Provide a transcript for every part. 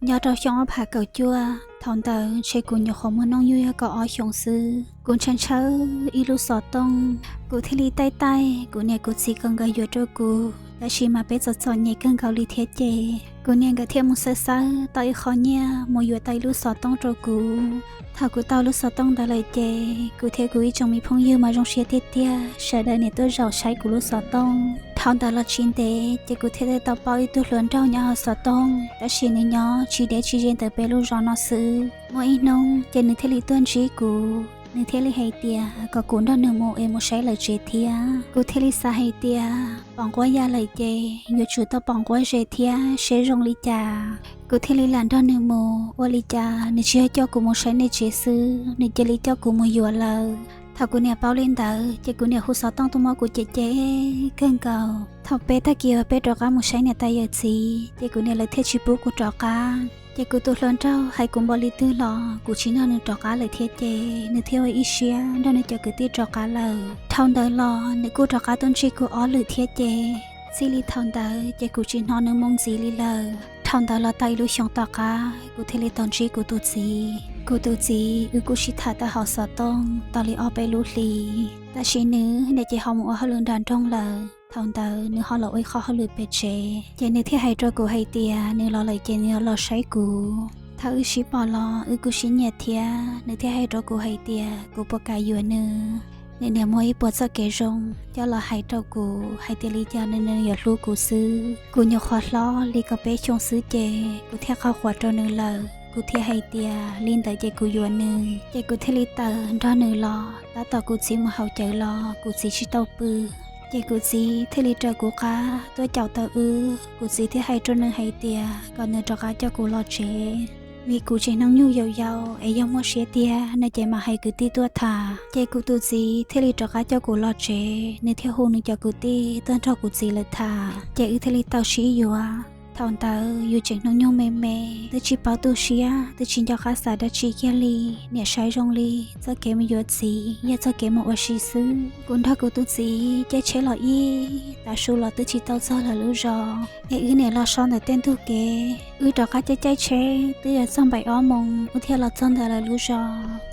Nyob rau xyoo ob phav kaum cuaj, thaum ntawd ntshe kuv nyuam qhuav muaj hnub nyoog yog kaum ob xyoos xwb. Kuv ntshaw ntshaw ib lub xov tooj, kuv thiaj li taij taij kuv niam kuv txiv kom nkawd yuav rau kuv, tab sis mas peb txom txom nyem kawg nkaus li thiab ces kuv niam nkawd thiaj mus xawb xawb tau ib qho nyiaj mus yuav tau ib lub xov tooj rau kuv. Thaum kuv tau lub xov tooj ntawd lawm ces kuv thiab kuv ib tsoom me phooj ywg mas zoo siab tiag tiag, sawv daws niam tuaj zaum saib kuv lub xov tooj. Dhau ntawd los tsis ntev ces kuv thiaj li tau paub ib tug hluas nraug nyob hauv xov tooj, tab sis nws nyob tsis deb tsis ze ntawm peb lub zos no xwb. Muaj ib hnub ces nws thiaj li tuaj ntsib kuv, nws thiaj li hais tias kom kuv nrog nws mus es mus saib lawv tsev thiab. Kuv thiaj li xav hais tias pom nquab ya lawm ces yuav tsum tau pom nquab ze thiab seb zoo li cas. Kuv thiaj li lam nrog nws mus, ua li cas nws tsis yog coj kuv mus saib nej tsev xwb, nws cia li coj kuv mus yuav lawm. Thaum kuv niam paub li ntawd ces kuv niam hu xov tooj tuaj muab kuv cem cem kawg nkaus. Thaum peb tag kis uas peb rov qab mus saib niam tais yawm txiv ces kuv niam lawv thiaj tsis pub kuv rov qab. Ces kuv tus hluas nraug hais kuv npaum li twg los kuv tsis nrog nws rov qab lawm thiab ces nws thiaj ua ib siab nrog nws cov kwv tij rov qab lawm. Dhau ntawd los nws kuj rov qab tuaj ntsib kuv ob lwm thiab ces txij li thaum ntawd ces kuv tsis hnov nws moo ntxiv li lawm. Dhau ntawd los tau ib lub xyoos tom qab kuv thiaj li tau ntsib kuv tus txiv. Kuv tus txiv wb kuj sib tham tau hauv xov tooj tau li ob peb lub hlis, tab sis nws niam ces ho mus ua hauj lwm nram nroog lawm. Thaum ntawd nws ho los ua ib qho hauj lwm pem tsev, ces nws thiaj hais rau kuv hais tias nws los lawm ces nws yuav los saib kuv. Thaum wb sib pom los wb kuj sib nyiam thiab, nws thiaj hais rau kuv hais tias kuv puas kam yuav nws. Nws niam muaj ib puas txoj kev zoo coj los hais rau kuv hais tias li cas nws nws yuav hlub kuv xwb. Kuv nyuam qhuav hlob li kaum peb xyoo xwb ces kuv thiaj qhau quav rau nws lawm. Kuv thiaj hais tias li ntawd ces kuv yuav nws, ces kuv thiaj li tawm nrog nws los. Tab tom kuv txiv mus haus cawv los kuv txiv tsis tau pw, ces kuv txiv thiaj li raws kuv qab tuaj caum tau wb. Kuv txiv thiaj hais rau nws hais tias kom nws rov qab coj kuv los tsev, vim kuv tseem hnub nyoog yau yau es yog muaj siab tiag no ces mam hais kwv tij tuaj tham. Ces kuv tus txiv thiaj li rov qab coj kuv los tsev, nws thiaj hu nws cov kwv tij tuaj nrog kuv txiv lawv tham, ces wb thiaj li tau sib yuav. Thaum ntawd yus tseem hnub nyoog me me, twb tsis paub tu siab, twb tsis nco qab xav dab tsi kiag li. Niam saib zoo li txoj kev mus yuav txiv yog txoj kev mus ua si xwb. Kuv nrog kuv tus txiv caij tsheb los ib tav su los twb tsis tau txog lawv lub zos, es wb niam los so ntawm tej ntug kev, wb rov qab caij caij tsheb twb yuav txog npaim ob moos wb thiaj los txog ntawm lawv lub zos.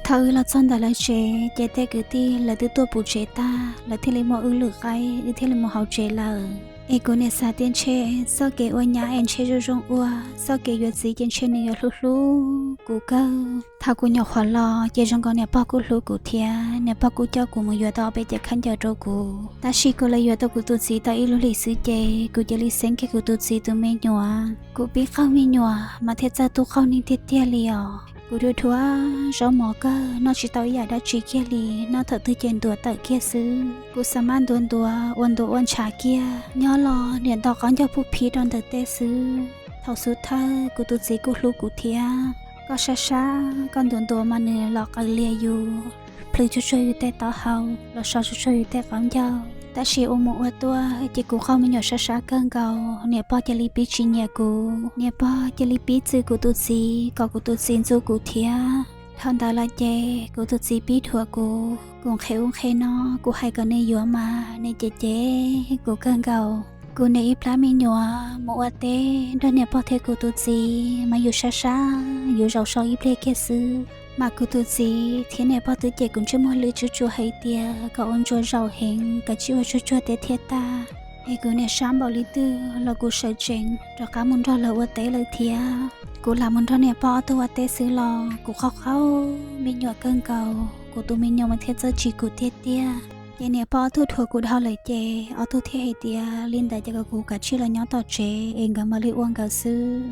Thaum wb los txog ntawm lawv tsev ces tej kwv tij lawv twb tuaj puv tsev tag, lawv thiaj li muab wb lwm qaib, wb thiaj li mus hauv tsev lawm. Es kuv niam xav tias ntshe txoj kev ua nyab es ntshe zoo zoo ua, txoj kev yuav txiv ces ntshe nws yuav hlub hlub kuv kawg. Thaum kuv nyuam qhuav los ces zoo nkaus niam pog kuj hlub kuv thiab, niam pog kuj coj kuv mus yuav tau ob peb cev khaub ncaws rau kuv. Tab sis kuv los yuav tau kuv tus txiv tau ib lub hlis xwb ces kuv cia li xeeb kiag kuv tus txiv tus me nyuam. Kuv pib qaug me nyuam mas thiaj txawj tub qaug neeg tiag tiag li os. Kuv dhuav dhuav zaub mov kawg, noj tsis tau ib yam dab tsi kiag li, noj thaum twg ces ntuav tawm kiag xwb. Kuv xa maj ntuav ntuav ua ntuav ua ntshav kiag, nyob los niam nto qaub ncaug pub phiv rau ntawm tej xwb. Thaum xub thawj kuv tus txiv kuj hlub kuv thiab, koj sab sab koj ntuav ntuav mas nws los qaws lias yus, plhws tsuag tsuag yus tej taub hau, los so tsuag tsuag yus tej qaub ncaug. Tab sis ua mus ua tuaj ces kuv qaug me nyuam sab sab kawg nkaus, niam pog cia li pib tsis nyiam kuv, niam pog cia li pib txwv kuv tus txiv kom kuv tus txiv ntxub kuv thiab. Dhau ntawd los ces kuv tus txiv pib dhuav kuv, kuv nqhis ub nqhis no, kuv hais kom nws yuav mas nws cem cem kuv kawg nkaus. Kuv niam ib plab me nyuam mus ua teb nrog niam pog thiab kuv tus txiv mas yus sab sab, yus zaum so ib pliag kiag xwb mas kuv tus txiv thiab niam pog twb cem kuv ntsej muag lwj tsuj tsuag hais tias kom ua ntsuag zaum heev, kom tsis ua tsuag tsuag teb thiab tag. Es kuv niam sab npaum li twg los kuv sawv tsees rov qab mus nrog lawv ua teb lawm thiab. Kuv lam mus nrog niam pog ob tug ua teb xwb los kuv qaug qaug me nyuam kawg nkaus, kuv tus me nyuam mas thiaj txawj tsis kuv tiag tiag. Ces niam pog ob tug dhuav kuv dhau lawm ces ob tug thiaj hais tias li ntawd ces kom kuv kav tsij los nyob tom tsev es nkawd mam li ua nkawd xwb.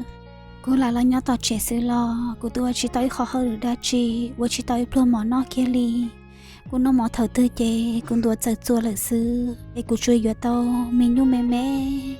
Kuv lam los nyob tom tsev xwb los kuv twb ua tsis tau ib qho hauj lwm dab tsi, ua tsis tau ib pluag mov noj kiag li. Kuv noj mov thaum twg ces kuv ntuav txawm txua lawm xwb, es kuv tsuas yuav tau me nyuj me me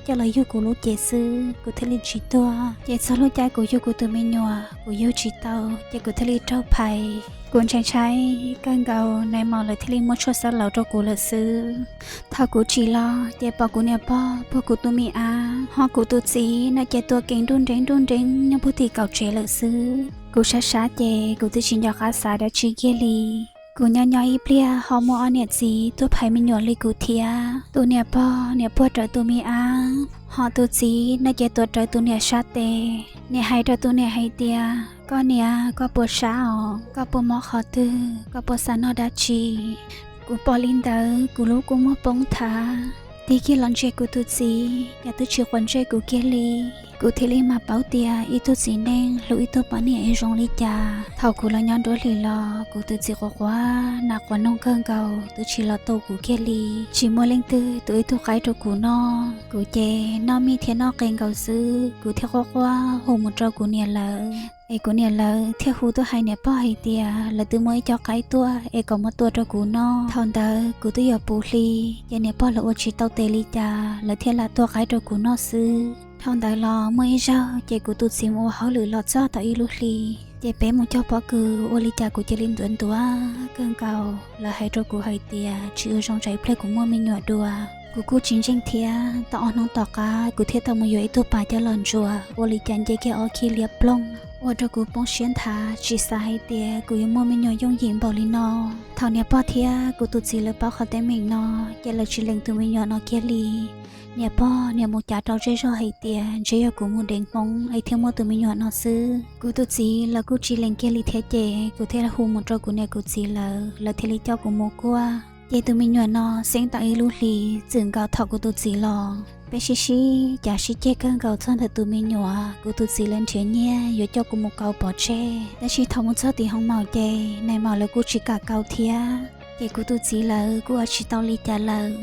coj los yug kuv lub cev xwb kuv thiaj li tsis tuag. Ces txog lub caij kuv yug kuv tus me nyuam kuv yug tsis tau, ces kuv thiaj li raug phais. Kuv ntshai ntshai kawg nkaus, nag hmo lawv thiaj li muab tshuaj xab laus rau kuv lawm xwb. Thaum kuv tsim los ces pom kuv niam pog puag kuv tus me ab, ho kuv tus txiv no ces tuav kees nruj nreeb nruj nreeb nyob puag tim kaum tsev lawm xwb. Kuv sab sab ces kuv twb tsis nco qab xav dab tsi kiag li. Kuv nyob nyob ib pliag ho muaj ob niam txiv tuaj phais me nyuam li kuv thiab. Tus niam pog niam puag rawv tus me ab, ho tus txiv no ces tuav rawv tus niam sab tes. Niam hais rau tus niam hais tias, koj niam, koj puas sab os? Koj puas mob qhov twg? Koj puas xav noj dab tsi? Kuv pom li ntawd kuv lub kua muag poob thav, tig kiag los ntsia kuv tus txiv, cas twb tsis quav ntsej kuv kiag li. Kuv thiaj li mam paub tias ib tug txiv neej hlub ib tug poj niam es zoo li cas. Thaum kuv los nyob nruab hlis los kuv tus txiv quav quav nas quav noog kawg nkaus, twb tsis los tu kuv kiag li. Tsis muaj leej twg tu ib tug qaib rau kuv noj, kuv ces noj mij thiab noj qe nkaus xwb. Kuv thiaj quaj quaj hu mus rau kuv niam lawv, es kuv niam lawv thiaj hu tuaj hais niam pog hais tias lawv twb muaj ib co qaib tuaj es kom muab tua rau kuv noj. Thaum ntawd kuv twb yuav puv hli, ces niam pog lawv ua tsis tau tes li cas lawv thiaj lam tua qaib rau kuv noj xwb. Dhau ntawd los muaj ib zaug ces kuv tus txiv mus ua hauj lwm los txog tau ib lub hli, ces peb mus cog pob kws ua li cas kuv cia li ntuav ntuav kawg nkaus. Lawv hais rau kuv hais tias tsis ua zoo tsam ib pliag kuv muaj me nyuam dua. Kuv kuj tsis ntseeg thiab, tau ob hnub tom qab kuv thiaj tau mus yuav ib tug pas coj los ntsuas, ua li cas nce kiag ob khib liab ploog, ua rau kuv poob siab nthav tsis xav hais tias kuv yuav muaj me nyuam yooj yim npaum li no. Thaum niam pog thiab kuv tus txiv lawv paub qhov teeb meem no, ces lawv tsis lees tus me nyuam no kiag li. Niam pog niaj mus cav rau zej zog hais tias ntshe yog kuv mus deev hmoov es thiaj muaj tus me nyuam no xwb. Kuv tus txiv los kuj tsis lees kiag li thiab, ces kuv thiaj hu mus rau kuv niam kuv txiv lawv, lawv thiaj li coj kuv mus kuaj. Ces tus me nyuam no xeeb tau ib lub hlis txwm nkaus thaum kuv tus txiv los. Peb sib sib cav sib ceg kawg nkaus txog ntawm tus me nyuam, kuv tus txiv lawv nrhiav nyiaj yuav coj kuv mus kaus pov tseg, tab sis thaum mus txog tim hoo maum ces nais maum lawv kuj tsis kam kaus thiab. Ces kuv tus txiv lawv kuj ua tsis tau li cas lawm.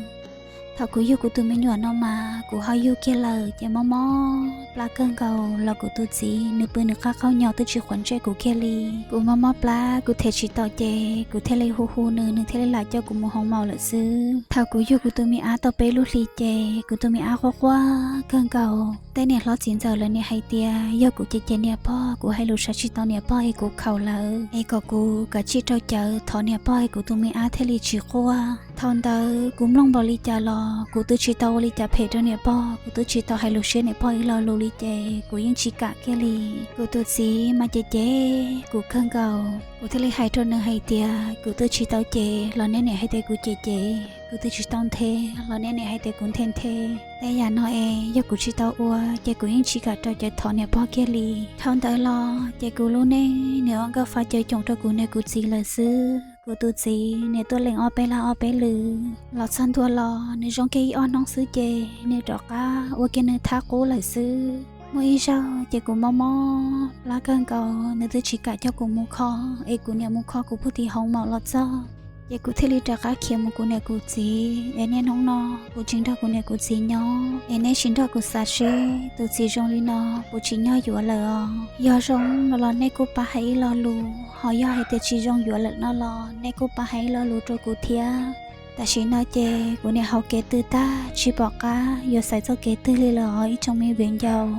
Thaum kuv yug kuv tus me nyuam no mas kuv ho yug kiag lawm, ces mob mob plab kawg nkaus los kuv tus txiv nws pw nws qab qaug nyo twb tsis quav ntsej kuv kiag li. Kuv mob mob plab kuv them tsis tau ces kuv thiaj li hu hu nws, nws thiaj li lam coj kuv mus hoo maum lawm xwb. Thaum kuv yug kuv tus me ab tau peb lub hlis ces kuv tus me ab quaj quaj kawg nkaus. Tej niam hlob txiv ntxawm lawv niaj hais tias yog kuv cem cem niam pog, kuv hais lus saib tsis tau niam pog es kuv khaus lawv, es kom kuv kav tsij rau cawv thov niam pog es kuv tus me ab thiaj li tsis quaj. Thaum ntawd kuv mloog npaum li cas los kuv twb tsis tau ua li cas phem rau niam pog, kuv twb tsis tau hais lus siab niam pog ib lo lus li ces kuv yeej tsis kam kiag li. Kuv tus txiv mas cem cem kuv kawg nkaus, kuv thiaj li hais rau nws hais tias kuv twb tsis tau cem los nej niaj hais tias kuv cem cem, kuv twb tsis tau nthe los nej niaj hais tias kuv nthe nthe. Tej yam no es yog kuv tsis tau ua ces kuv yeej tsis kam rau cawv thov niam pog kiag li. Dhau ntawd los ces kuv lub neej nws ua nkauj fa cav coom rau kuv niam kuv txiv lawm xwb. Kuv tus txiv nws tuaj lees ob peb lab ob peb lwm los txog ntua los nws zoo kiag ib ob hnub xwb ces nws rov qab ua kiag nws thab qub lawm xwb. Muaj ib zaug ces kuv mob mob plab kawg nkaus, nws twb tsis kam coj kuv mus kho, es kuv niam mus kho kuv puag tim hoo maum los txog. Ces kuv thiaj li rov qab khiav mus kuv niam kuv txiv, es niaj hnub no kuv tsis nrog kuv niam kuv txiv nyob, es nej sim nrog kuv xav seb tus txiv zoo li no puas tsim nyog yuav lawm os. Yog zoo no los nej kuj pab hais ib lo lus, ho yog hais tias tsis zoo yuav lawm no los nej kuj pab hais ib lo lus rau kuv thiab. Tam sim no ces kuv niam haus kev twg tag tsis pom qab yuav xaiv txoj kev twg li lawm os ib tsoom me viv ncaus.